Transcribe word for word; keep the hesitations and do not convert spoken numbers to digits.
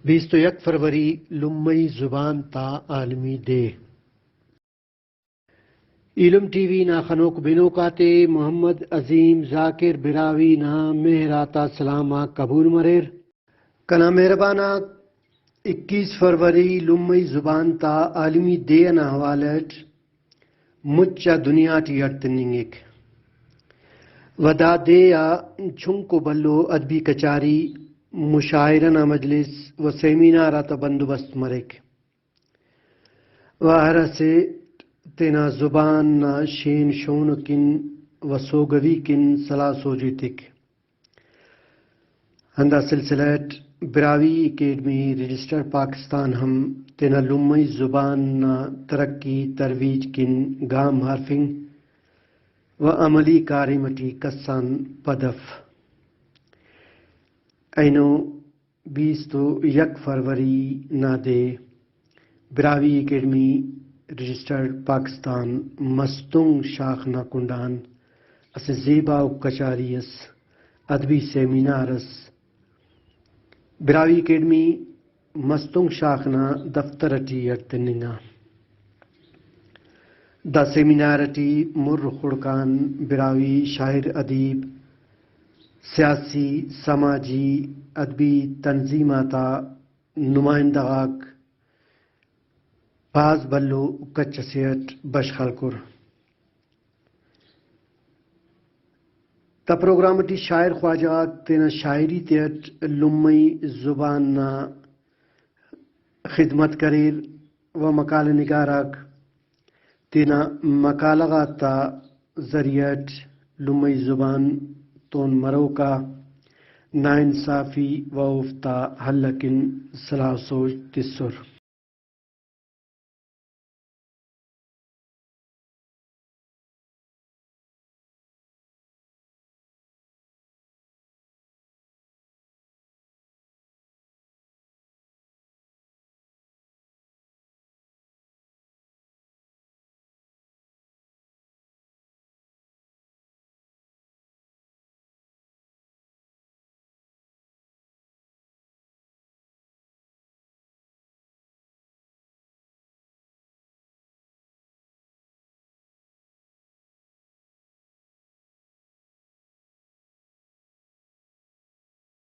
بیست و یک فروری، لمئی زبان تا عالمی دے۔ ایلم ٹی وی نا خنوک بنوک آتے محمد عظیم ذاکر براہوئی نا مہر آتا سلام آک قبول مریر۔ کنا مہربان آک، اکیس فروری لمئی زبان تا عالمی دے ئنا حوالہ اٹ مچ آ دنیا ٹی اڈ تننگک و دا دے آ چنکو بھلو ادبی کچاری، مشاعرہ نا مجلس و سیمینار آتا بندوبست مریک و ہر اسہ تینا زبان نا شین شون کن و سوگوی کن سلاہ سوج ایتک۔ ہندا سلسلہ اٹ براہوئی اکیڈمی رجسٹرڈ پاکستان ہم تینا لمئی زبان نا ترقی ترویج کن گام ہرفنگ و عملی کاریم اٹی کس آن پد اف۔ اینو بیست و یک فروری نا دے براہوئی اکیڈمی رجسٹرڈ پاکستان مستونگ شاخ نا کنڈآن اسہ زیبا ءُ کچاری اس، ادبی سیمینار اس براہوئی اکیڈمی مستونگ شاخ نا دفتر اٹی اڈ تننگا۔ دا سیمینار اٹی مر خڑک آن براہوئی شاعر، ادیب، سیاسی، سماجی، ادبی تنظیم آتا نمائندہ غاک بھاز بھلو کچ اسے اٹ بشخ ہلکر۔ دا پروگرام اٹی شاعر خواجہ غاک تینا شاعری تیٹ لمئی زبان نا خدمت کریر و مقالہ نگار آک تینا مقالہ غاتا ذریعہ اٹ لمئی زبان تون مروک آ ناانصافی و اوفتا حل اکن سلاہ و سوج تسر۔